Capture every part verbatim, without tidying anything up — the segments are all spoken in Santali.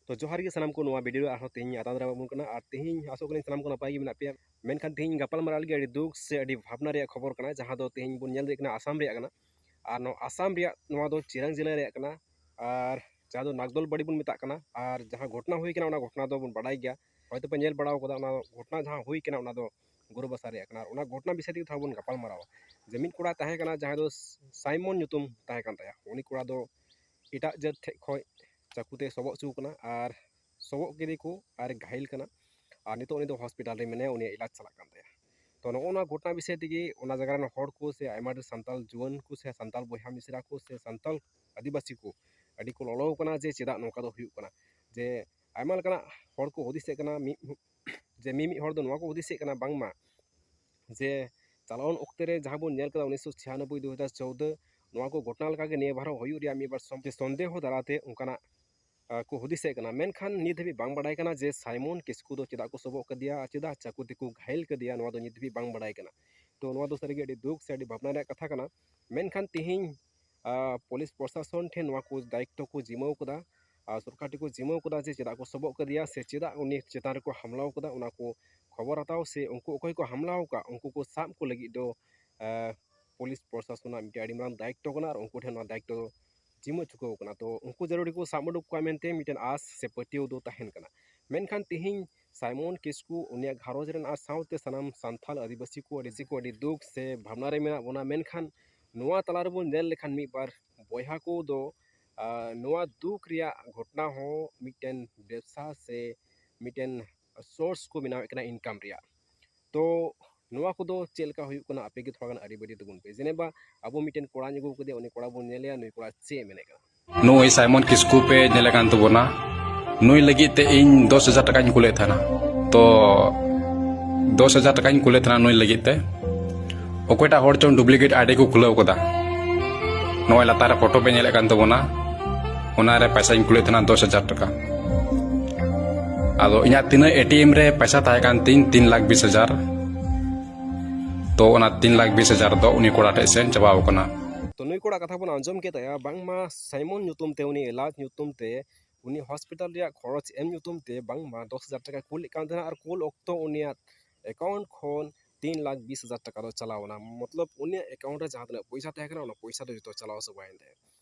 ᱛᱚ ᱡᱚᱦᱟᱨ ᱜᱮ ᱥᱟᱱᱟᱢ ᱠᱚ, ᱱᱚᱣᱟ ᱵᱷᱤᱰᱤᱭᱳ ᱨᱮ ᱟᱨᱦᱚᱸ ᱛᱮᱦᱮᱧ ᱟᱛᱟᱝ ᱫᱟᱨᱟᱢ ᱟᱵᱚᱱ ᱠᱟᱱᱟ᱾ ᱟᱨ ᱛᱮᱦᱮᱧ ᱟᱥᱚᱜ ᱠᱟᱹᱱᱟᱹᱧ ᱥᱟᱱᱟᱢ ᱠᱚ ᱱᱟᱯᱟᱭ ᱜᱮ ᱢᱮᱱᱟᱜ ᱯᱮᱭᱟ᱾ ᱢᱮᱱᱠᱷᱟᱱ ᱛᱮᱦᱮᱧ ᱜᱟᱯᱟᱞ ᱢᱟᱨᱟᱣ ᱞᱟᱹᱜᱤᱫ ᱟᱹᱰᱤ ᱫᱩᱠ ᱥᱮ ᱟᱹᱰᱤ ᱵᱷᱟᱵᱽᱱᱟ ᱨᱮᱭᱟᱜ ᱠᱷᱚᱵᱚᱨ ᱠᱟᱱᱟ, ᱡᱟᱦᱟᱸ ᱫᱚ ᱛᱮᱦᱮᱧ ᱵᱚᱱ ᱧᱮᱞ ᱫᱟᱲᱮᱭᱟᱜ ᱠᱟᱱᱟ ᱟᱥᱟᱢ ᱨᱮᱭᱟᱜ ᱠᱟᱱᱟ᱾ ᱟᱨ ᱱᱚᱣᱟ ᱟᱥᱟᱢ ᱨᱮᱭᱟᱜ, ᱱᱚᱣᱟ ᱫᱚ ᱪᱤᱨᱟᱝ ᱡᱮᱞᱟ ᱨᱮᱭᱟᱜ ᱠᱟᱱᱟ᱾ ᱟᱨ ᱡᱟᱦᱟᱸ ᱫᱚ ᱱᱟᱜᱫᱚᱞ ᱵᱟᱲᱤ ᱵᱚᱱ ᱢᱮᱛᱟᱜ ᱠᱟᱱᱟ᱾ ᱟᱨ ᱡᱟᱦᱟᱸ ᱜᱷᱚᱴᱚᱱᱟ ᱦᱩᱭ ᱠᱟᱱᱟ, ᱚᱱᱟ ᱜᱷᱚᱴᱚᱱᱟ ᱫᱚᱵᱚᱱ ᱵᱟᱰᱟᱭ ᱜᱮᱭᱟ, ᱦᱚᱭᱛᱳ ᱯᱮ ᱧᱮᱞ ᱵᱟᱲᱟᱣ ᱠᱟᱫᱟ᱾ ᱚᱱᱟ ᱜᱷᱚᱴᱚᱱᱟ ᱡᱟᱦᱟᱸ ᱦᱩᱭ ᱠᱟᱱᱟ, ᱚᱱᱟ ᱫᱚ ᱜᱳᱨᱩᱵᱟᱥᱟ ᱨᱮᱭᱟᱜ ᱠᱟᱱᱟ᱾ ᱟᱨ ᱚᱱᱟ ᱜᱷᱚᱴᱚᱱᱟ ᱵᱤᱥᱚᱭ ᱛᱮᱜᱮ ᱛᱷᱚᱲᱟ ᱵᱚᱱ ᱜᱟᱯᱟᱞ ᱢᱟᱨᱟᱣᱟ᱾ ᱡᱮ ᱢᱤᱫ ᱠᱚᱲᱟ ᱛᱟᱦᱮᱸ ᱠᱟᱱᱟ, ᱡᱟᱦᱟᱸᱭ ᱫᱚ ᱥᱟᱭᱢᱚᱱ ᱧᱩᱛᱩᱢ ᱛᱟᱦᱮᱸ ᱠᱟᱱ ᱛᱟᱭᱟ᱾ ᱩᱱᱤ ᱠᱚᱲᱟ ᱫᱚ ᱮᱴᱟᱜ ᱡᱟᱹᱛ ᱴᱷᱮᱡ ᱠᱷᱚᱡ ᱪᱟᱠᱩ ᱛᱮ ᱥᱚᱵᱚᱜ ᱦᱚᱪᱚ ᱠᱟᱱᱟ, ᱟᱨ ᱥᱚᱵᱚᱜ ᱠᱮᱫᱮ ᱠᱚ ᱟᱨ ᱜᱷᱟᱭᱮᱞ ᱠᱟᱱᱟ᱾ ᱟᱨ ᱱᱤᱛᱚᱜ ᱩᱱᱤ ᱫᱚ ᱦᱚᱥᱯᱤᱴᱟᱞ ᱨᱮ ᱢᱮᱱᱟᱭᱟ, ᱩᱱᱤᱭᱟᱜ ᱮᱞᱟᱡᱽ ᱪᱟᱞᱟᱜ ᱠᱟᱱ ᱛᱟᱭᱟ᱾ ᱛᱚ ᱱᱚᱜᱼᱚ ᱱᱚᱣᱟ ᱜᱷᱚᱴᱚᱱᱟ ᱵᱤᱥᱚᱭ ᱛᱮᱜᱮ ᱚᱱᱟ ᱡᱟᱭᱜᱟ ᱨᱮᱱ ᱦᱚᱲ ᱠᱚ ᱥᱮ ᱟᱭᱢᱟ ᱰᱷᱮᱨ ᱥᱟᱱᱛᱟᱞ ᱡᱩᱣᱟᱹᱱ ᱠᱚ ᱥᱮ ᱥᱟᱱᱛᱟᱞ ᱵᱚᱭᱦᱟ ᱢᱤᱥᱨᱟ ᱠᱚ ᱥᱮ ᱥᱟᱱᱛᱟᱞ ᱟᱹᱫᱤᱵᱟᱹᱥᱤ ᱠᱚ ᱟᱹᱰᱤ ᱠᱚ ᱞᱚᱞᱚ ᱠᱟᱱᱟ ᱡᱮ ᱪᱮᱫᱟᱜ ᱱᱚᱝᱠᱟ ᱫᱚ ᱦᱩᱭᱩᱜ ᱠᱟᱱᱟ᱾ ᱡᱮ ᱟᱭᱢᱟ ᱞᱮᱠᱟᱱᱟᱜ ᱦᱚᱲ ᱠᱚ ᱦᱩᱫᱤᱥᱮᱫ ᱠᱟᱱᱟ, ᱢᱤᱫ ᱡᱮ ᱢᱤᱢᱤᱫ ᱦᱚᱲ ᱫᱚ ᱱᱚᱣᱟ ᱠᱚ ᱦᱩᱫᱤᱥᱮᱫ ᱠᱟᱱᱟ, ᱵᱟᱝᱢᱟ ᱡᱮ ᱪᱟᱞᱟᱣᱮᱱ ᱚᱠᱛᱮ ᱨᱮ ᱡᱟᱦᱟᱸ ᱵᱚᱱ ᱧᱮᱞ ᱠᱮᱫᱟ ᱩᱱᱤᱥᱥᱚ ᱪᱷᱤᱭᱟᱱᱚᱵᱵᱳᱭ ᱫᱩ ᱦᱟᱡᱟᱨ ᱪᱳᱣᱫᱚ, ᱱᱚᱣᱟ ᱠᱚ ᱜᱷᱚᱴᱚᱱᱟ ᱞᱮᱠᱟᱜᱮ ᱱᱤᱭᱟᱹ ᱵᱟᱨ ᱦᱚᱸ ᱦᱩᱭᱩᱜ ᱨᱮᱭᱟᱜ ᱢᱤᱫ ᱵᱟᱨ ᱥᱚᱢ-, ᱥᱚᱱᱫᱮᱦᱚ ᱫᱟᱨᱟᱭᱛᱮ ᱚᱱᱠᱟᱱᱟᱜ, ᱟᱸ, ᱠᱚ ᱦᱩᱫᱤᱥᱮᱫ ᱠᱟᱱᱟ᱾ ᱢᱮᱱᱠᱷᱟᱱ ᱱᱤᱛ ᱫᱷᱟᱹᱵᱤᱡ ᱵᱟᱝ ᱵᱟᱰᱟᱭ ᱠᱟᱱᱟ ᱡᱮ ᱥᱟᱭᱢᱚᱱ ᱠᱤᱥᱠᱩ ᱫᱚ ᱪᱮᱫᱟᱜ ᱠᱚ ᱥᱚᱵᱚᱜ ᱠᱟᱫᱮᱭᱟ ᱟᱨ ᱪᱮᱫᱟᱜ ᱪᱟᱠᱩ ᱛᱮᱠᱚ ᱜᱷᱟᱭᱮᱞ ᱠᱟᱫᱮᱭᱟ, ᱱᱚᱣᱟ ᱫᱚ ᱱᱤᱛ ᱫᱷᱟᱹᱵᱤᱡ ᱵᱟᱝ ᱵᱟᱰᱟᱭ ᱠᱟᱱᱟ᱾ ᱛᱚ ᱱᱚᱣᱟ ᱫᱚ ᱥᱟᱹᱨᱤᱜᱮ ᱟᱹᱰᱤ ᱫᱩᱠ ᱥᱮ ᱟᱹᱰᱤ ᱵᱷᱟᱵᱽᱱᱟ ᱨᱮᱭᱟᱜ ᱠᱟᱛᱷᱟ ᱠᱟᱱᱟ᱾ ᱢᱮᱱᱠᱷᱟᱱ ᱛᱮᱦᱮᱧ, ᱟᱸ, ᱯᱩᱞᱤᱥ ᱯᱨᱚᱥᱟᱥᱚᱱ ᱴᱷᱮᱱ ᱱᱚᱣᱟ ᱠᱚ ᱫᱟᱭᱤᱛᱛᱚ ᱠᱚ ᱡᱤᱢᱟᱹᱣ ᱠᱟᱫᱟ, ᱟᱨ ᱥᱚᱨᱠᱟᱨ ᱴᱷᱮᱱ ᱠᱚ ᱡᱤᱢᱟᱹᱣ ᱠᱟᱫᱟ ᱡᱮ ᱪᱮᱫᱟᱜ ᱠᱚ ᱥᱚᱵᱚᱜ ᱠᱟᱫᱮᱭᱟ ᱥᱮ ᱪᱮᱫᱟᱜ ᱩᱱᱤ ᱪᱮᱛᱟᱱ ᱨᱮᱠᱚ ᱦᱟᱢᱞᱟᱣ ᱠᱟᱫᱟ, ᱚᱱᱟ ᱠᱚ ᱠᱷᱚᱵᱚᱨ ᱦᱟᱛᱟᱣ ᱥᱮ ᱩᱱᱠᱩ ᱚᱠᱚᱭ ᱠᱚ ᱦᱟᱢᱞᱟᱣ ᱟᱠᱟᱫ, ᱩᱱᱠᱩ ᱠᱚ ᱥᱟᱵ ᱠᱚ ᱞᱟᱹᱜᱤᱫ ᱫᱚ, ᱟᱸ, ᱯᱩᱞᱤᱥ ᱯᱨᱚᱥᱟᱥᱚᱱᱟᱜ ᱢᱤᱫᱴᱮᱱ ᱟᱹᱰᱤ ᱢᱟᱨᱟᱝ ᱫᱟᱭᱤᱛᱛᱚ ᱠᱟᱱᱟ ᱟᱨ ᱩᱱᱠᱩ ᱴᱷᱮᱱ ᱱᱚᱣᱟ ᱫᱟᱭᱤᱛᱛᱚ ᱫᱚ ᱡᱤᱢᱟᱹ ᱪᱩᱠᱟᱹᱣ ᱠᱟᱱᱟ᱾ ᱛᱚ ᱩᱱᱠᱩ ᱡᱟᱹᱨᱩᱲ ᱜᱮᱠᱚ ᱥᱟᱵ ᱩᱰᱩᱠ ᱠᱚᱣᱟ ᱢᱮᱱᱛᱮ ᱢᱤᱫᱴᱮᱱ ᱟᱸᱥ ᱥᱮ ᱯᱟᱹᱛᱭᱟᱹᱣ ᱫᱚ ᱛᱟᱦᱮᱱ ᱠᱟᱱᱟ᱾ ᱢᱮᱱᱠᱷᱟᱱ ᱛᱮᱦᱮᱧ ᱥᱟᱭᱢᱚᱱ ᱠᱤᱥᱠᱩ, ᱩᱱᱤᱭᱟᱜ ᱜᱷᱟᱨᱚᱸᱡᱽ ᱨᱮᱱ ᱟᱨ ᱥᱟᱶᱛᱮ ᱥᱟᱱᱟᱢ ᱥᱟᱱᱛᱟᱞ ᱟᱹᱫᱤᱵᱟᱹᱥᱤ ᱠᱚ ᱟᱹᱰᱤ ᱡᱮ ᱠᱚ ᱟᱹᱰᱤ ᱫᱩᱠ ᱥᱮ ᱵᱷᱟᱵᱽᱱᱟ ᱨᱮ ᱢᱮᱱᱟᱜ ᱵᱚᱱᱟ᱾ ᱢᱮᱱᱠᱷᱟᱱ ᱱᱚᱣᱟ ᱛᱟᱞᱟ ᱨᱮᱵᱚᱱ ᱧᱮᱞ ᱞᱮᱠᱷᱟᱱ ᱢᱤᱫ ᱵᱟᱨ ᱵᱚᱭᱦᱟ ᱠᱚᱫᱚ, ᱟᱸ, ᱱᱚᱣᱟ ᱫᱩᱠ ᱨᱮᱭᱟᱜ ᱜᱷᱚᱴᱚᱱᱟ ᱦᱚᱸ ᱢᱤᱫᱴᱮᱱ ᱵᱮᱵᱽᱥᱟ ᱥᱮ ᱢᱤᱫᱴᱮᱱ source ᱠᱚ ᱵᱮᱱᱟᱣᱮᱫ ᱠᱟᱱᱟ income ᱨᱮᱭᱟᱜ᱾ ᱛᱚ ᱱᱚᱣᱟ ᱠᱚᱫᱚ ᱪᱮᱫ ᱞᱮᱠᱟ ᱦᱩᱭᱩᱜ ᱠᱟᱱᱟ, ᱟᱯᱮ ᱜᱮ ᱛᱷᱚᱲᱟ ᱜᱟᱱ ᱟᱹᱨᱤ ᱵᱟᱹᱨᱤ ᱛᱟᱵᱚᱱ ᱯᱮ᱾ ᱡᱮᱱᱮᱵᱟ ᱟᱵᱚ ᱢᱤᱫᱴᱮᱱ ᱠᱚᱲᱟᱧ ᱟᱹᱜᱩ ᱠᱟᱫᱮᱭᱟ, ᱩᱱᱤ ᱠᱚᱲᱟ ᱵᱚᱱ ᱧᱮᱞᱮᱭᱟ, ᱱᱩᱭ ᱠᱚᱲᱟ ᱪᱮᱫ ᱮ ᱢᱮᱱᱮᱫ ᱠᱟᱱᱟ᱾ ᱱᱩᱭ ᱥᱟᱭᱢᱚᱱ ᱠᱤᱥᱠᱩ ᱯᱮ ᱧᱮᱞᱮ ᱠᱟᱱ ᱛᱟᱵᱚᱱᱟ, ᱱᱩᱭ ᱞᱟᱹᱜᱤᱫ ᱛᱮ ᱤᱧ ᱫᱚᱥ ᱦᱟᱡᱟᱨ ᱴᱟᱠᱟᱧ ᱠᱩᱞᱮᱫ ᱛᱟᱦᱮᱱᱟ᱾ ᱛᱚ ᱫᱚᱥ ᱦᱟᱡᱟᱨ ᱴᱟᱠᱟᱧ ᱠᱩᱞᱮᱫ ᱛᱟᱦᱮᱱᱟ ᱱᱩᱭ ᱞᱟᱹᱜᱤᱫ ᱛᱮ᱾ ᱚᱠᱚᱭᱴᱟᱜ ᱦᱚᱲ ᱪᱚᱝ duplicate ID ᱠᱚ ᱠᱷᱩᱞᱟᱹᱣ ᱠᱟᱫᱟ, ᱱᱚᱜᱼᱚᱭ ᱞᱟᱛᱟᱨ ᱨᱮ ᱯᱷᱳᱴᱳ ᱯᱮ ᱧᱮᱞᱮᱫ ᱠᱟᱱ ᱛᱟᱵᱚᱱᱟ, ᱚᱱᱟᱨᱮ ᱯᱚᱭᱥᱟᱧ ᱠᱩᱞᱮᱫ ᱛᱟᱦᱮᱱᱟ ᱫᱚᱥ ᱦᱟᱡᱟᱨ ᱴᱟᱠᱟ᱾ ᱟᱫᱚ ᱤᱧᱟᱹᱜ ᱛᱤᱱᱟᱹᱜ ATM ᱨᱮ ᱯᱚᱭᱥᱟ ᱛᱟᱦᱮᱸ ᱠᱟᱱ ᱛᱤᱧ ᱛᱤᱱ ᱞᱟᱠᱷ ᱵᱤᱥ ᱦᱟᱡᱟᱨ, ᱛᱚ ᱚᱱᱟ ᱛᱤᱱ ᱞᱟᱠᱷ ᱵᱤᱥ ᱦᱟᱡᱟᱨ ᱫᱚ ᱩᱱᱤ ᱠᱚᱲᱟ ᱴᱷᱮᱡ ᱥᱮᱱ ᱪᱟᱵᱟᱣ ᱠᱟᱱᱟ᱾ ᱛᱚ ᱱᱩᱭ ᱠᱚᱲᱟ ᱠᱟᱛᱷᱟ ᱵᱚᱱ ᱟᱸᱡᱚᱢ ᱠᱮᱫ ᱛᱟᱭᱟ, ᱵᱟᱝᱢᱟ ᱥᱟᱭᱢᱚᱱ ᱧᱩᱛᱩᱢ ᱛᱮ, ᱩᱱᱤ ᱮᱞᱟᱡᱽ ᱧᱩᱛᱩᱢ ᱛᱮ ᱩᱱᱤ ᱦᱚᱥᱯᱤᱴᱟᱞ ᱨᱮᱭᱟᱜ ᱠᱷᱚᱨᱚᱪ ᱮᱢ ᱧᱩᱛᱩᱢ ᱛᱮ ᱵᱟᱝᱢᱟ ᱫᱚᱥ ᱦᱟᱡᱟᱨ ᱴᱟᱠᱟᱭ ᱠᱩᱞᱮᱫ ᱠᱟᱱ ᱛᱟᱦᱮᱱᱟ, ᱟᱨ ᱠᱩᱞ ᱚᱠᱛᱚ ᱩᱱᱤᱭᱟᱜ ᱮᱠᱟᱣᱩᱱᱴ ᱠᱷᱚᱱ ᱛᱤᱱ ᱞᱟᱠᱷ ᱵᱤᱥ ᱦᱟᱡᱟᱨ ᱴᱟᱠᱟ ᱫᱚ ᱪᱟᱞᱟᱣ ᱮᱱᱟ᱾ ᱢᱚᱛᱞᱚᱵ ᱩᱱᱤᱭᱟᱜ ᱮᱠᱟᱣᱩᱱᱴ ᱨᱮ ᱡᱟᱦᱟᱸ ᱛᱤᱱᱟᱹᱜ ᱯᱚᱭᱥᱟ ᱛᱟᱦᱮᱸ ᱠᱟᱱᱟ, ᱚᱱᱟ ᱯᱚᱭᱥᱟ ᱫᱚ ᱡᱚᱛᱚ ᱪᱟᱞᱟᱣ ᱪᱟᱵᱟᱭᱮᱱ ᱛᱟᱭᱟ᱾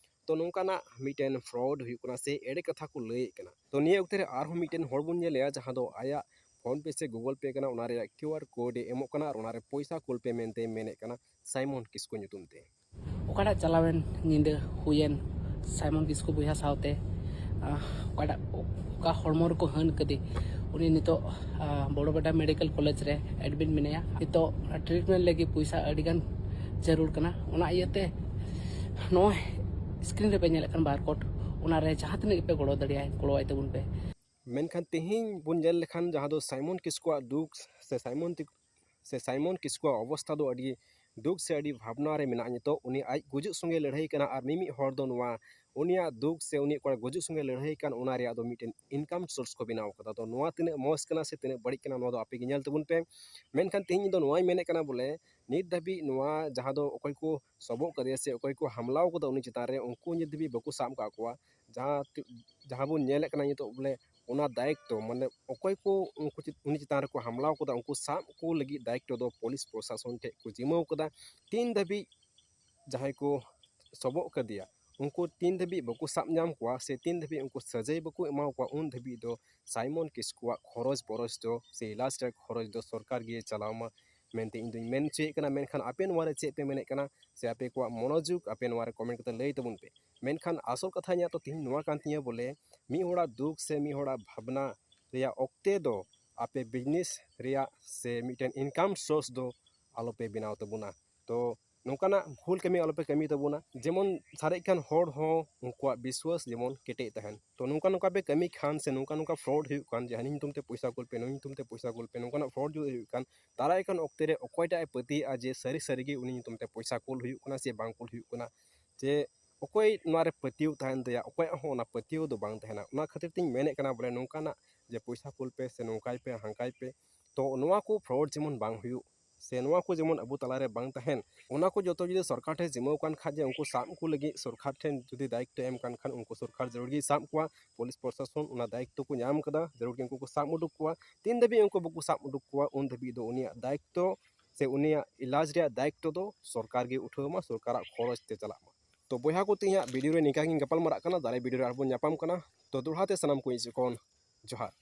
ᱛᱚ ᱱᱚᱝᱠᱟᱱᱟᱜ ᱢᱤᱫᱴᱮᱱ ᱯᱷᱨᱚᱰ ᱦᱩᱭᱩᱜ ᱠᱟᱱᱟ ᱥᱮ ᱮᱲᱮ ᱠᱟᱛᱷᱟ ᱠᱚ ᱞᱟᱹᱭᱮᱫ ᱠᱟᱱᱟ᱾ ᱛᱚ ᱱᱤᱭᱟᱹ ᱚᱠᱛᱮ ᱨᱮ ᱟᱨᱦᱚᱸ ᱢᱤᱫᱴᱮᱱ ᱦᱚᱲ ᱵᱚᱱ ᱧᱮᱞᱮᱭᱟ, ᱡᱟᱦᱟᱸ ᱫᱚ ᱟᱭᱟᱜ ᱯᱷᱳᱱ ᱯᱮ ᱥᱮ ᱜᱩᱜᱚᱞ ᱯᱮ ᱠᱟᱱᱟ, ᱚᱱᱟ ᱨᱮᱭᱟᱜ ᱠᱤᱭᱩ ᱟᱨ ᱠᱳᱰ ᱮ ᱮᱢᱚᱜ ᱠᱟᱱᱟ ᱟᱨ ᱚᱱᱟ ᱨᱮ ᱯᱚᱭᱥᱟ ᱠᱩᱞ ᱯᱮ ᱢᱮᱱᱛᱮ ᱢᱮᱱᱮᱫ ᱠᱟᱱᱟ ᱥᱟᱭᱢᱚᱱ ᱠᱤᱥᱠᱩ ᱧᱩᱛᱩᱢ ᱛᱮ᱾ ᱚᱠᱟᱴᱟᱜ ᱪᱟᱞᱟᱣᱮᱱ ᱧᱤᱫᱟᱹ ᱦᱩᱭᱮᱱ ᱥᱟᱭᱢᱚᱱ ᱠᱤᱥᱠᱩ ᱵᱚᱭᱦᱟ ᱥᱟᱶᱛᱮ, ᱟᱦ, ᱚᱠᱟᱴᱟᱜ, ᱚᱠᱟ ᱦᱚᱲᱢᱚ ᱨᱮᱠᱚ ᱦᱟᱹᱱ ᱠᱟᱫᱮ, ᱩᱱᱤ ᱱᱤᱛᱚᱜ, ᱟᱦ, ᱵᱚᱲᱚᱵᱮᱰᱟ ᱢᱮᱰᱤᱠᱮᱞ ᱠᱚᱞᱮᱡᱽ ᱨᱮ ᱮᱰᱢᱤᱴ ᱢᱮᱱᱟᱭᱟ᱾ ᱱᱤᱛᱚᱜ ᱴᱨᱤᱴᱢᱮᱱᱴ ᱞᱟᱹᱜᱤᱫ ᱯᱚᱭᱥᱟ ᱟᱹᱰᱤᱜᱟᱱ ᱡᱟᱹᱨᱩᱲ ᱠᱟᱱᱟ᱾ ᱚᱱᱟ ᱤᱭᱟᱹᱛᱮ ᱱᱚᱜᱼᱚᱭ ᱥᱠᱨᱤᱱ ᱨᱮᱯᱮ ᱧᱮᱞᱮᱫ ᱠᱟᱱ ᱵᱟᱨ ᱠᱳᱰ, ᱚᱱᱟᱨᱮ ᱡᱟᱦᱟᱸ ᱛᱤᱱᱟᱹᱜ ᱜᱮᱯᱮ ᱜᱚᱲᱚ ᱫᱟᱲᱮᱭᱟᱜᱼᱟ, ᱜᱚᱲᱚᱣᱟᱭ ᱛᱟᱵᱚᱱ ᱯᱮ᱾ ᱢᱮᱱᱠᱷᱟᱱ ᱛᱮᱦᱮᱧ ᱵᱚᱱ ᱧᱮᱞ ᱞᱮᱠᱷᱟᱱ, ᱡᱟᱦᱟᱸ ᱫᱚ ᱥᱟᱭᱢᱚᱱ ᱠᱤᱥᱠᱩᱣᱟᱜ ᱫᱩᱠ ᱥᱮ ᱥᱟᱭᱢᱚᱱ ᱛᱤ-, ᱥᱮ ᱥᱟᱭᱢᱚᱱ ᱠᱤᱥᱠᱩᱣᱟᱜ ᱚᱵᱚᱥᱛᱷᱟ ᱫᱚ ᱟᱹᱰᱤ ᱫᱩᱠ ᱥᱮ ᱟᱹᱰᱤ ᱵᱷᱟᱵᱽᱱᱟ ᱨᱮ ᱢᱮᱱᱟᱜᱼᱟ ᱱᱤᱛᱚᱜ᱾ ᱩᱱᱤ ᱟᱡ ᱜᱩᱡᱩᱜ ᱥᱚᱸᱜᱮ ᱞᱟᱹᱲᱦᱟᱹᱭ ᱠᱟᱱᱟ, ᱟᱨ ᱢᱤᱢᱤᱫ ᱦᱚᱲ ᱫᱚ ᱱᱚᱣᱟ ᱩᱱᱤᱭᱟᱜ ᱫᱩᱠ ᱥᱮ ᱩᱱᱤ ᱚᱠᱚᱭ ᱜᱩᱡᱩᱜ ᱥᱚᱸᱜᱮ ᱞᱟᱹᱲᱦᱟᱹᱭ ᱠᱟᱱ, ᱚᱱᱟ ᱨᱮᱭᱟᱜ ᱫᱚ ᱢᱤᱫᱴᱮᱱ ᱤᱱᱠᱟᱢ ᱥᱳᱨᱥ ᱠᱚ ᱵᱮᱱᱟᱣ ᱠᱟᱫᱟ᱾ ᱛᱚ ᱱᱚᱣᱟ ᱛᱤᱱᱟᱹᱜ ᱢᱚᱡᱽ ᱠᱟᱱᱟ ᱥᱮ ᱛᱤᱱᱟᱹᱜ ᱵᱟᱹᱲᱤᱡ ᱠᱟᱱᱟ, ᱱᱚᱣᱟ ᱫᱚ ᱟᱯᱮ ᱜᱮ ᱧᱮᱞ ᱛᱟᱵᱚᱱ ᱯᱮ᱾ ᱢᱮᱱᱠᱷᱟᱱ ᱛᱮᱦᱮᱧ ᱤᱧ ᱫᱚ ᱱᱚᱣᱟᱧ ᱢᱮᱱᱮᱫ ᱠᱟᱱᱟ ᱵᱚᱞᱮ, ᱱᱤᱛ ᱫᱷᱟᱹᱵᱤᱡ ᱱᱚᱣᱟ ᱡᱟᱦᱟᱸ ᱫᱚ ᱚᱠᱚᱭ ᱠᱚ ᱥᱚᱵᱚᱜ ᱠᱟᱫᱮᱭᱟ ᱥᱮ ᱚᱠᱚᱭ ᱠᱚ ᱦᱟᱢᱞᱟᱣ ᱠᱟᱫᱟ ᱩᱱᱤ ᱪᱮᱛᱟᱱ ᱨᱮ, ᱩᱱᱠᱩ ᱱᱤᱛ ᱫᱷᱟᱹᱵᱤᱡ ᱵᱟᱠᱚ ᱥᱟᱵ ᱠᱟᱜ ᱠᱚᱣᱟ᱾ ᱡᱟᱦᱟᱸ ᱛᱤ-, ᱡᱟᱦᱟᱸ ᱵᱚᱱ ᱧᱮᱞᱮᱫ ᱠᱟᱱᱟ ᱱᱤᱛᱚᱜ ᱵᱚᱞᱮ, ᱚᱱᱟ ᱫᱟᱭᱤᱛᱛᱚ, ᱢᱟᱱᱮ ᱚᱠᱚᱭ ᱠᱚ ᱩᱱᱠᱩ ᱪᱮ-, ᱩᱱᱤ ᱪᱮᱛᱟᱱ ᱨᱮᱠᱚ ᱦᱟᱢᱞᱟᱣ ᱠᱟᱫᱟ, ᱩᱱᱠᱩ ᱥᱟᱵ ᱠᱚ ᱞᱟᱹᱜᱤᱫ ᱫᱟᱭᱤᱛᱛᱚ ᱫᱚ ᱯᱩᱞᱤᱥ ᱯᱨᱚᱥᱟᱥᱚᱱ ᱴᱷᱮᱱ ᱠᱚ ᱡᱤᱢᱟᱹᱣ ᱠᱟᱫᱟ᱾ ᱛᱤᱱ ᱫᱷᱟᱹᱵᱤᱡ ᱡᱟᱦᱟᱸᱭ ᱠᱚ ᱥᱚᱵᱚᱜ ᱠᱟᱫᱮᱭᱟ, ᱩᱱᱠᱩ ᱛᱤᱱ ᱫᱷᱟᱹᱵᱤᱡ ᱵᱟᱠᱚ ᱥᱟᱵ ᱧᱟᱢ ᱠᱚᱣᱟ ᱥᱮ ᱛᱤᱱ ᱫᱷᱟᱹᱵᱤᱡ ᱩᱱᱠᱩ ᱥᱟᱹᱡᱟᱹᱭ ᱵᱟᱠᱚ ᱮᱢᱟ ᱠᱚᱣᱟ, ᱩᱱ ᱫᱷᱟᱹᱵᱤᱡ ᱫᱚ ᱥᱟᱭᱢᱚᱱ ᱠᱤᱥᱠᱩᱣᱟᱜ ᱠᱷᱚᱨᱚᱪ ᱵᱚᱨᱚᱪ ᱫᱚ ᱥᱮ ᱤᱞᱟᱡᱽ ᱨᱮᱭᱟᱜ ᱠᱷᱚᱨᱚᱪ ᱫᱚ ᱥᱚᱨᱠᱟᱨ ᱜᱮ ᱪᱟᱞᱟᱣ ᱢᱟ ᱢᱮᱱᱛᱮ ᱤᱧ ᱫᱩᱧ ᱢᱮᱱ ᱦᱚᱪᱚᱭᱮᱫ ᱠᱟᱱᱟ᱾ ᱢᱮᱱᱠᱷᱟᱱ ᱟᱯᱮ ᱱᱚᱣᱟ ᱨᱮ ᱪᱮᱫ ᱯᱮ ᱢᱮᱱᱮᱫ ᱠᱟᱱᱟ ᱥᱮ ᱟᱯᱮ ᱠᱚᱣᱟᱜ ᱢᱚᱱᱳᱡᱳᱜᱽ ᱟᱯᱮ ᱱᱚᱣᱟ ᱨᱮ ᱠᱚᱢᱮᱱᱴ ᱠᱟᱛᱮ ᱞᱟᱹᱭ ᱛᱟᱵᱚᱱ ᱯᱮ᱾ ᱢᱮᱱᱠᱷᱟᱱ ᱟᱥᱚᱞ ᱠᱟᱛᱷᱟ ᱤᱧᱟᱹᱜ ᱫᱚ ᱛᱮᱦᱮᱧ ᱱᱚᱣᱟ ᱠᱟᱱ ᱛᱤᱧᱟᱹ ᱵᱚᱞᱮ, ᱢᱤᱫ ᱦᱚᱲᱟᱜ ᱫᱩᱠ ᱥᱮ ᱢᱤᱫ ᱦᱚᱲᱟᱜ ᱵᱷᱟᱵᱽᱱᱟ ᱨᱮᱭᱟᱜ ᱚᱠᱛᱮ ᱫᱚ ᱟᱯᱮ ᱵᱤᱡᱽᱱᱮᱥ ᱨᱮᱭᱟᱜ ᱥᱮ ᱢᱤᱫᱴᱮᱱ ᱤᱱᱠᱟᱢ ᱥᱳᱨᱥ ᱫᱚ ᱟᱞᱚᱯᱮ ᱵᱮᱱᱟᱣ ᱛᱟᱵᱚᱱᱟ᱾ ᱛᱚ ᱱᱚᱝᱠᱟᱱᱟᱜ ᱵᱷᱩᱞ ᱠᱟᱹᱢᱤ ᱟᱞᱚᱯᱮ ᱠᱟᱹᱢᱤ ᱛᱟᱵᱚᱱᱟ, ᱡᱮᱢᱚᱱ ᱥᱟᱨᱮᱡ ᱠᱟᱱ ᱦᱚᱲ ᱦᱚᱸ ᱩᱱᱠᱩᱣᱟᱜ ᱵᱤᱥᱣᱟᱥ ᱡᱮᱢᱚᱱ ᱠᱮᱴᱮᱡ ᱛᱟᱦᱮᱱ᱾ ᱛᱚ ᱱᱚᱝᱠᱟ ᱱᱚᱝᱠᱟ ᱯᱮ ᱠᱟᱹᱢᱤ ᱠᱷᱟᱱ ᱥᱮ ᱱᱚᱝᱠᱟ ᱱᱚᱝᱠᱟ ᱯᱷᱨᱚᱰ ᱦᱩᱭᱩᱜ ᱠᱟᱱ, ᱡᱮ ᱦᱟᱹᱱᱤ ᱧᱩᱛᱩᱢ ᱛᱮ ᱯᱚᱭᱥᱟ ᱠᱩᱞ ᱯᱮ, ᱱᱩᱭ ᱧᱩᱛᱩᱢ ᱛᱮ ᱯᱚᱭᱥᱟ ᱠᱩᱞ ᱯᱮ, ᱱᱚᱝᱠᱟᱱᱟᱜ ᱯᱷᱨᱚᱰ ᱡᱩᱫᱤ ᱦᱩᱭᱩᱜ ᱠᱟᱱ, ᱫᱟᱨᱟᱭ ᱠᱟᱱ ᱚᱠᱛᱮ ᱨᱮ ᱚᱠᱚᱭᱴᱟᱜ ᱮ ᱯᱟᱹᱛᱭᱟᱹᱜᱼᱟ ᱡᱮ ᱥᱟᱹᱨᱤ ᱥᱟᱹᱨᱤ ᱜᱮ ᱩᱱᱤ ᱧᱩᱛᱩᱢ ᱛᱮ ᱯᱚᱭᱥᱟ ᱠᱩᱞ ᱦᱩᱭᱩᱜ ᱠᱟᱱᱟ ᱥᱮ ᱵᱟᱝ ᱠᱩᱞ ᱦᱩᱭᱩᱜ ᱠᱟᱱᱟ, ᱡᱮ ᱚᱠᱚᱭ ᱱᱚᱣᱟ ᱨᱮ ᱯᱟᱹᱛᱭᱟᱹᱣ ᱛᱟᱦᱮᱱ ᱛᱟᱭᱟ, ᱚᱠᱚᱭᱟᱜ ᱦᱚᱸ ᱚᱱᱟ ᱯᱟᱹᱛᱭᱟᱹᱣ ᱫᱚ ᱵᱟᱝ ᱛᱟᱦᱮᱱᱟ᱾ ᱚᱱᱟ ᱠᱷᱟᱹᱛᱤᱨ ᱛᱤᱧ ᱢᱮᱱᱮᱫ ᱠᱟᱱᱟ ᱵᱚᱞᱮ, ᱱᱚᱝᱠᱟᱱᱟᱜ ᱡᱮ ᱯᱚᱭᱥᱟ ᱠᱩᱞ ᱯᱮ ᱥᱮ ᱱᱚᱝᱠᱟᱭ ᱯᱮ ᱦᱟᱝᱠᱟᱭ ᱯᱮ, ᱛᱚ ᱱᱚᱣᱟ ᱠᱚ ᱯᱷᱨᱚᱰ ᱡᱮᱢᱚᱱ ᱵᱟᱝ ᱦᱩᱭᱩᱜ, ᱥᱮ ᱱᱚᱣᱟ ᱠᱚ ᱡᱮᱢᱚᱱ ᱟᱵᱚ ᱛᱟᱞᱟᱨᱮ ᱵᱟᱝ ᱛᱟᱦᱮᱱ, ᱚᱱᱟ ᱠᱚ ᱡᱚᱛᱚ ᱡᱩᱫᱤ ᱥᱚᱨᱠᱟᱨ ᱴᱷᱮᱱ ᱡᱤᱢᱟᱹᱣ ᱠᱟᱱ ᱠᱷᱟᱡ ᱡᱮ ᱩᱱᱠᱩ ᱥᱟᱵ ᱠᱚ ᱞᱟᱹᱜᱤᱫ ᱥᱚᱨᱠᱟᱨ ᱴᱷᱮᱱ ᱡᱩᱫᱤ ᱫᱟᱭᱤᱛᱛᱚ ᱮᱢ ᱠᱟᱱ ᱠᱷᱟᱱ ᱩᱱᱠᱩ ᱥᱚᱨᱠᱟᱨ ᱡᱟᱹᱨᱩᱲ ᱜᱮᱭ ᱥᱟᱵ ᱠᱚᱣᱟ, ᱯᱩᱞᱤᱥ ᱯᱨᱚᱥᱟᱥᱚᱱ ᱚᱱᱟ ᱫᱟᱭᱤᱛᱛᱚ ᱠᱚ ᱧᱟᱢ ᱠᱟᱫᱟ, ᱡᱟᱹᱨᱩᱲ ᱜᱮ ᱩᱱᱠᱩ ᱠᱚ ᱥᱟᱵ ᱩᱰᱩᱠ ᱠᱚᱣᱟ᱾ ᱛᱤᱱ ᱫᱷᱟᱹᱵᱤᱡ ᱩᱱᱠᱩ ᱵᱟᱠᱚ ᱥᱟᱵ ᱩᱰᱩᱠ ᱠᱚᱣᱟ ᱩᱱ ᱫᱷᱟᱹᱵᱤᱡ ᱫᱚ ᱩᱱᱤᱭᱟᱜ ᱫᱟᱭᱤᱛᱛᱚ ᱥᱮ ᱩᱱᱤᱭᱟᱜ ᱤᱞᱟᱡᱽ ᱨᱮᱭᱟᱜ ᱫᱟᱭᱤᱛᱛᱚ ᱫᱚ ᱥᱚᱨᱠᱟᱨ ᱜᱮ ᱩᱴᱷᱟᱹᱣ ᱢᱟ, ᱥᱚᱨᱠᱟᱨᱟᱜ ᱠᱷᱚᱨᱚᱪ ᱛᱮ ᱪᱟᱞᱟᱜ ᱢᱟ᱾ ᱛᱚ ᱵᱚᱭᱦᱟ ᱠᱚ, ᱛᱮᱦᱮᱧᱟᱜ ᱵᱷᱤᱰᱤᱭᱳ ᱨᱮ ᱱᱤᱝᱠᱟ ᱜᱤᱧ ᱜᱟᱯᱟᱞ ᱢᱟᱨᱟᱜ ᱠᱟᱱᱟ, ᱫᱟᱨᱟᱭ ᱵᱷᱤᱰᱤᱭᱳ ᱨᱮ ᱟᱨᱦᱚᱸ ᱵᱚᱱ ᱧᱟᱯᱟᱢ ᱠᱟᱱᱟ᱾ ᱛᱚ ᱫᱚᱦᱲᱟ ᱛᱮ ᱥᱟᱱᱟᱢ ᱠᱚ ᱤᱧ ᱥᱮᱫ ᱠᱷᱚᱱ ᱡᱚᱦᱟᱨ᱾